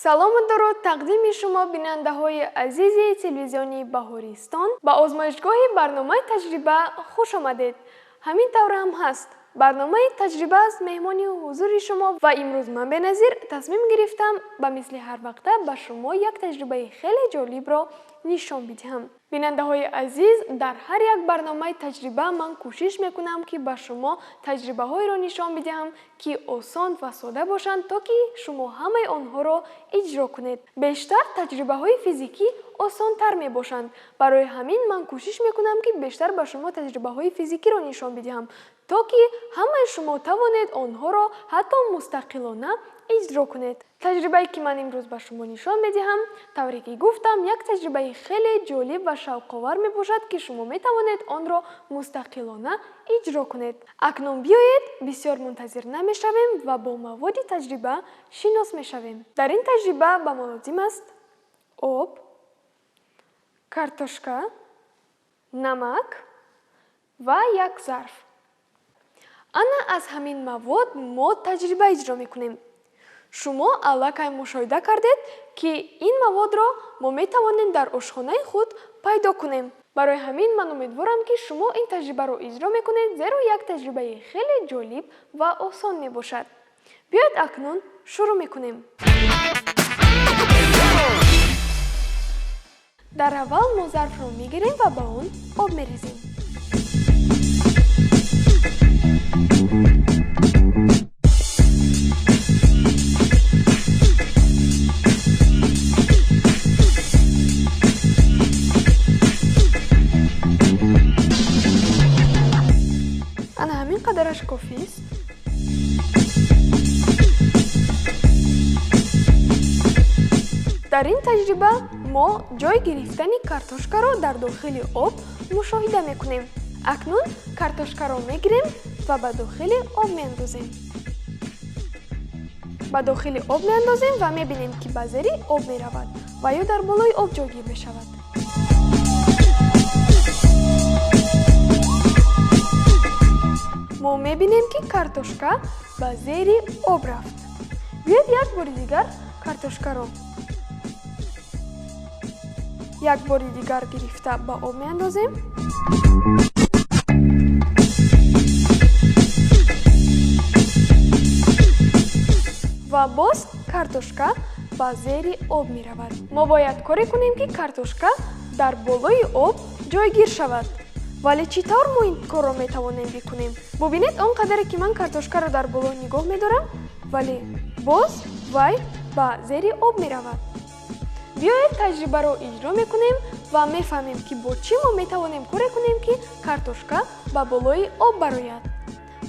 Салому дуруд тақдими шумо бинандаҳои азизи телевизиони Баҳористон. Ба озмоишгоҳи барномаи таҷриба хуш омадед. Ҳамин тавр ҳам ҳаст. Барномаи таҷриба аст меҳмони ҳузури шумо ва имрӯз ман Беназир тасмим гирифтам ба мисли ҳар вақта ба шумо як таҷрибаи хеле ҷолибро нишон бидиҳам. Бинандаҳои азиз, дар ҳар як барномаи таҷриба ман кӯшиш мекунам, ки ба шумо таҷрибаҳоеро нишон бидиҳам, ки осон ва сода бошанд, то ки шумо ҳамаи онҳоро иҷро кунед. Бештар таҷрибаҳои физикӣ осонтар мебошанд. Барои ҳамин ман кӯшиш мекунам, ки бештар ба шумо таҷрибаҳои физикиро нишон бидиҳам, то ки ҳамаи шумо тавонед онҳоро ҳатто мустақилона иҷро кунед. Таҷрибае, ки ман имрӯз ба шумо нишон медиҳам, тавре ки гуфтам, як таҷрибаи хеле ҷолиб ва шавқовар мебошад, ки шумо метавонед онро мустақилона иҷро кунед. Акнун биёед, бисёр мунтазир намешавем ва бо маводи таҷриба шинос мешавем. Дар ин таҷриба ба мо лозим аст об, картошка, намак ва як зарф. Ана аз ҳамин мавод мо таҷриба иҷро мекунем. Шумо аллакай мушоҳида кардед, ки ин маводро мо метавонем дар ошхонаи худ пайдо кунем. Барои ҳамин ман умедворам, ки шумо ин таҷрибаро иҷро мекунед, зеро як таҷрибаи хеле ҷолиб ва осон мебошад. Биёед акнун шурӯъ мекунем. Дар аввал мо зарфро мегирем ва ба он об мерезем. Ана ҳамин қадараш кофист. Дар ин таҷриба мо ҷой гирифтани картошкаро дар дохили об мушоҳида мекунем. Акнун картошкаро мегирем ва ба дохили об меандозем. Ба дохили об меандозем ва мебинем, ки ба зери об меравад ва ё дар болои об ҷойгир мешавад. Мо мебинем, ки картошка ба зери об рафт. Биёед як бори дигар картошкаро як бори дигар гирифта ба об меандозем. Ва боз картошка ба зери об меравад. Мо бояд коре кунем, ки картошка дар болои об ҷойгир шавад. Вале чӣ тавр мо ин корро метавонем бикунем? Бубинед, он қадаре ки ман картошкаро дар боло нигоҳ медорам, вале боз вай ба зери об меравад. Биёед таҷрибаро иҷро мекунем ва мефаҳмем, ки бо чӣ мо метавонем коре кунем, ки картошка ба болои об барояд.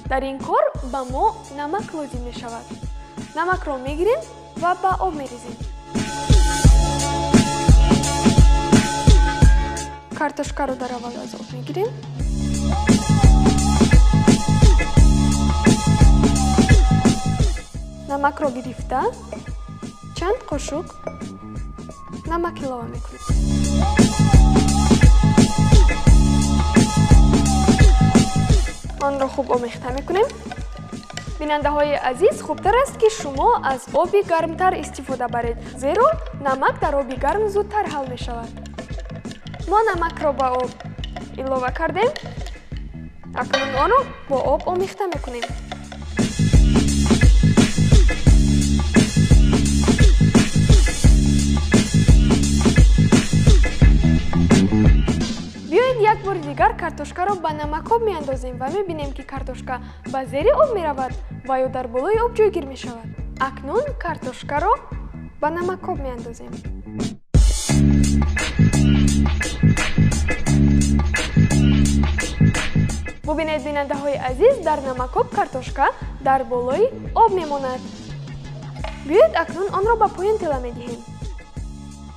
Дар ин кор ба мо намак лозим мешавад. Намакро мегирем ва ба об мерезем. Картошкаро дар аввал аз об мегирем. Намакро гирифта чанд қошуқ намак илова мекунем. Онро хуб омехта мекунем. Бинандаҳои азиз, хубтар аст, ки шумо аз оби гармтар истифода баред, зеро намак дар оби гарм зудтар ҳал мешавад. Мо намакро ба об илова кардем. Акнун онро бо об омехта мекунем. Биёед як бори дигар картошкаро ба намакоб меандозем ва мебинем, ки картошка ба зери об меравад ва ё дар болои об ҷойгир мешавад. Акнун картошкаро ба намакоб меандозем. Бубинед, бинандаҳои азиз, дар намакоб картошка дар болои об мемонад. Биёед акнун онро ба поён тела медиҳем.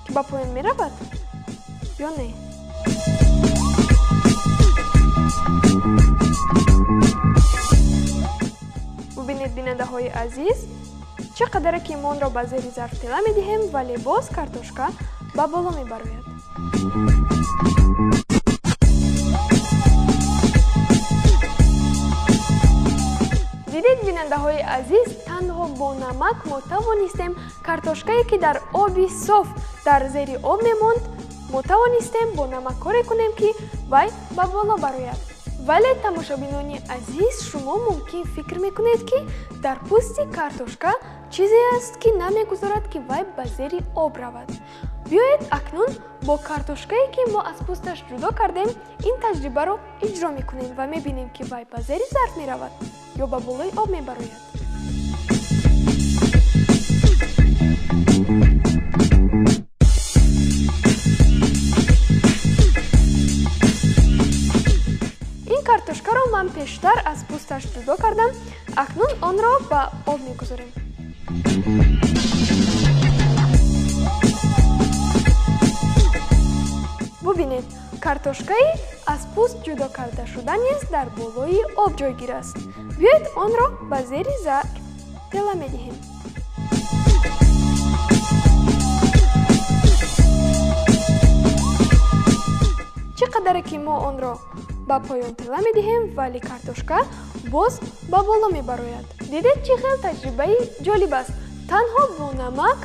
Ки ба поён меравад ё не? Бубинед, бинандаҳои азиз, чӣ қадаре ки мо онро ба зери зарф тела медиҳем, вале боз картошка ба боло мебарояд. Дидед, бинандаҳои Бинандаҳои азиз, танҳо бо намак мо тавонистем картошкае, ки дар оби соф дар зери об мемонд, мо тавонистем бо намак коре кунем, ки вай ба боло барояд. Вале, тамошобинони азиз, шумо мумкин фикр мекунед, ки дар пӯсти картошка чизе аст, ки намегузорад, ки вай ба зери об равад. Биёед, акнун бо картошкае, ки мо аз пӯсташ ҷудо кардем, ин таҷрибаро иҷро мекунем ва мебинем, ки вай ба зери зарф меравад ё ба болои об мебарояд. Ин картошкаро ман пештар аз пӯсташ ҷудо кардам. Акнун онро ба об мегузорем. Бубинед, картошкаи аз пӯст ҷудо карда шуда низ дар болои об ҷойгир аст. Биёед, онро ба зери зарф тела медиҳем. Чӣ қадаре ки мо онро ба поён тела медиҳем, вале картошка боз ба боло мебарояд. Дидед, чӣ хел таҷрибаи ҷолиб аст? Танҳо бо намак,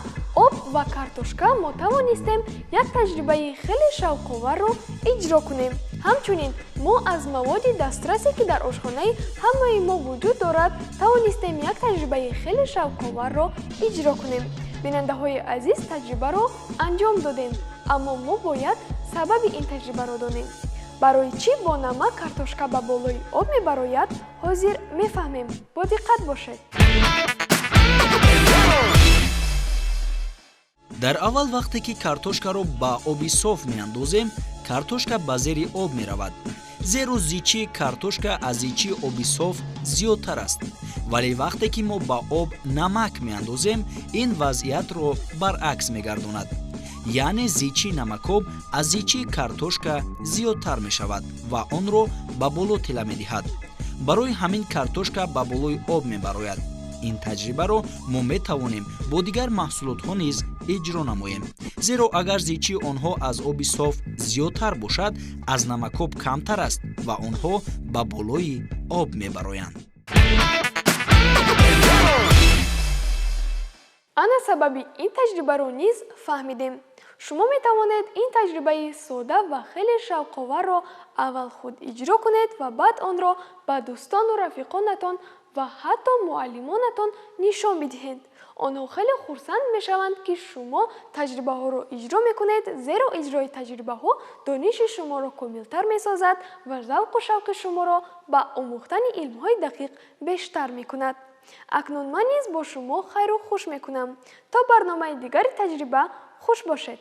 об ва картошка мо тавонистем як таҷрибаи хеле шавқоварро иҷро кунем. Ҳамчунин мо аз маводи дастрасе, ки дар ошхонаи ҳамаи мо вуҷуд дорад, тавонистем як таҷрибаи хеле шавқоварро иҷро кунем. Бинандаҳои азиз, таҷрибаро анҷом додем, аммо мо бояд сабаби ин таҷрибаро донем. Барои чӣ бо намак картошка ба болои об мебарояд, ҳозир мефаҳмем. Бодиққат бошед. Дар аввал, вақте ки картошкаро ба оби соф меандозем, картошка ба зери об меравад, зеро зичии картошка аз зичии оби соф зиёдтар аст. Вале вақте ки мо ба об намак меандозем, ин вазъиятро баръакс мегардонад, яъне зичии намакоб аз зичии картошка зиёдтар мешавад ва онро ба боло тела медиҳад. Барои ҳамин картошка ба болои об мебарояд. Ин таҷрибаро мо метавонем бо дигар маҳсулотҳо низ иҷро намоем, зеро агар зичии онҳо аз оби соф зиёдтар бошад, аз намакоб камтар аст ва онҳо ба болои об мебароянд. Ана сабаби ин таҷрибаро низ фаҳмидем. Шумо метавонед ин таҷрибаи сода ва хеле шавқоварро аввал худ иҷро кунед ва баъд онро ба дӯстону рафиқонатон ва ҳатто муаллимонатон нишон бидиҳед. Онҳо хеле хурсанд мешаванд, ки шумо таҷрибаҳоро иҷро мекунед, зеро иҷрои таҷрибаҳо дониши шуморо комилтар месозад ва завқу шавқи шуморо ба омӯхтани илмҳои дақиқ бештар мекунад. Акнун ман низ бо шумо хайру хуш мекунам. То барномаи дигари таҷриба, хуш бошед.